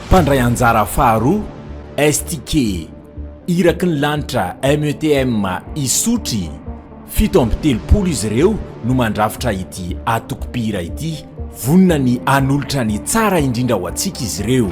Mpandray anjara faharoa, STK, Iraky ny Lanitra METM Isotry, 37 izy ireo no mandrafitra ity antokom-pihira ity. Vonona ny hanolotra ny tsara indrindra ho antsika izy ireo.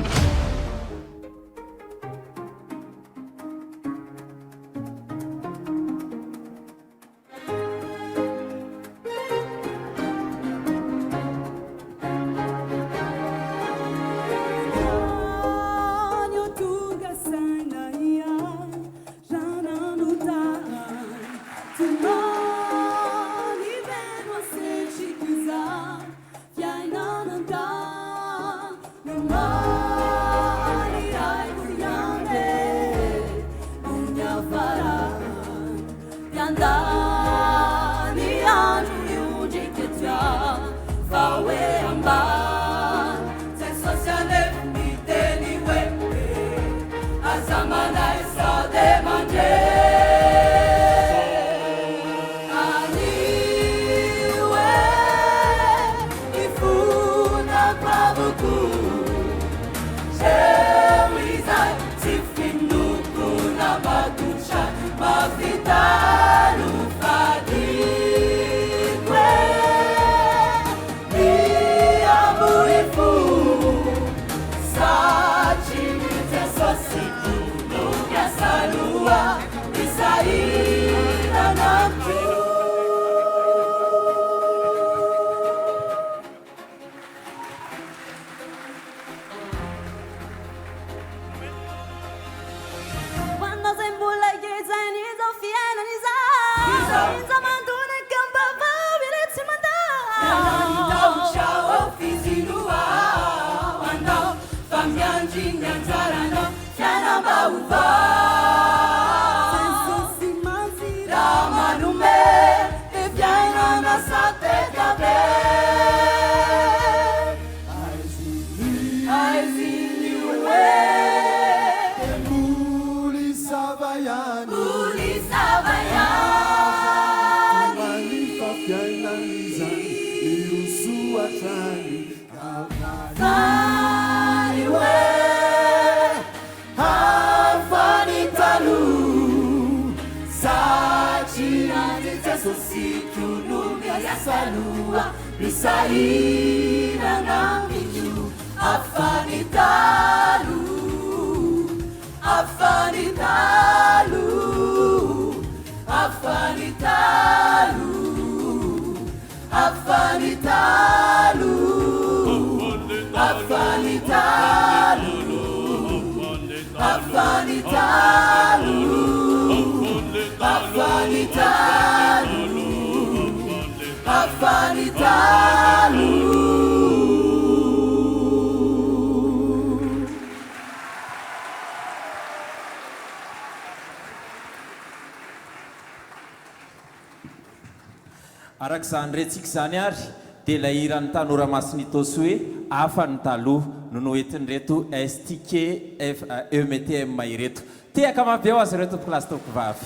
Araka izany rentsika izany ary dia ilay hiran'ny Tanora Masin'Itaosy hoe Hafa ny taloha no noentin'ireto STKFEMTM ireto. Tehaka mafy be ho azy ireo tompokolahy sy tompokovavy.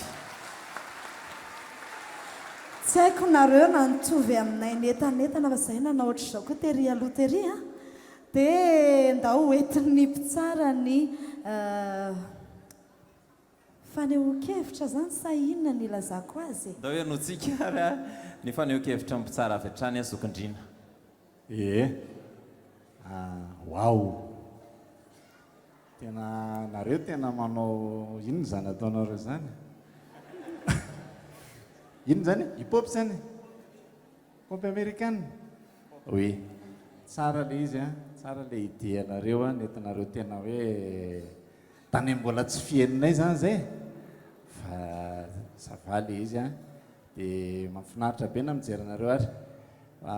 Tsy haiko nareo na nitovy aminay nientanentana fa zay nanao ohatr'izao koa tery aloha tery an! Dia ndao ho entin'ny mpitsara ny fanehoan-kevitra zany sa inona no ilazako azy e? Ndao henointsika ary ny fanehoan-kevitry ny mpitsara avy hatrany Zokindriana. Ee. Waouh. Tena nareo tena manao inona izany ataonareo izany? Inona izany? Hip hop izany? Pop amerikana? Oui. Tsara ilay izy an, tsara ilay idée anareo an, nentinareo tena hoe tany mbola tsy fihenonay izany izay fa ça va ilay izy an, dia mahafinaritra be na mijery anareo ary fa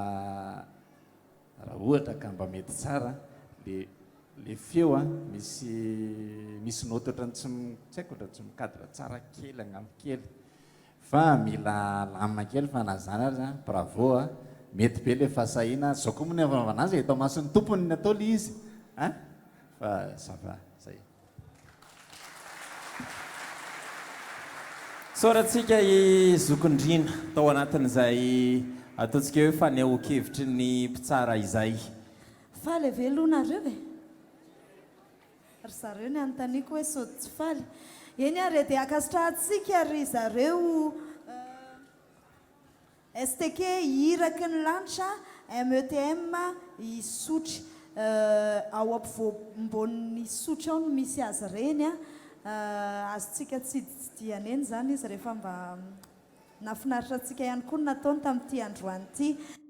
Raha ohatra ka mba mety tsara le le feo a, misy misy note ohatran'ny tsy tsy haiko ohatran'ny tsy mi-cadre tsara kely angamba kely fa mila alamina kely fa na zany ary zany bravo a, mety be le fahasahiana, zao koa moa ny fanaovana azy e, eto imason'ny tompony ny atao le izy a, fa ça va zay. Isaorantsika i Zokindriana tao anatin'izay ataontsika hoe fanehoan-kevitry ny mpitsara izay. Faly ve aloha nareo e? Ry zareo ny anontaniako hoe sao tsy faly. Eny ary e, dia ankasitrahantsika ry zareo STK Iraky ny Lanitra, METM Isotry. Ao ampovoambonin'ny Isotry ao no misy azy ireny. Azontsika tsiditsidihana eny izany izy rehefa mba nahafinaritra antsika ihany koa ny nataony tamin'ity androany ity.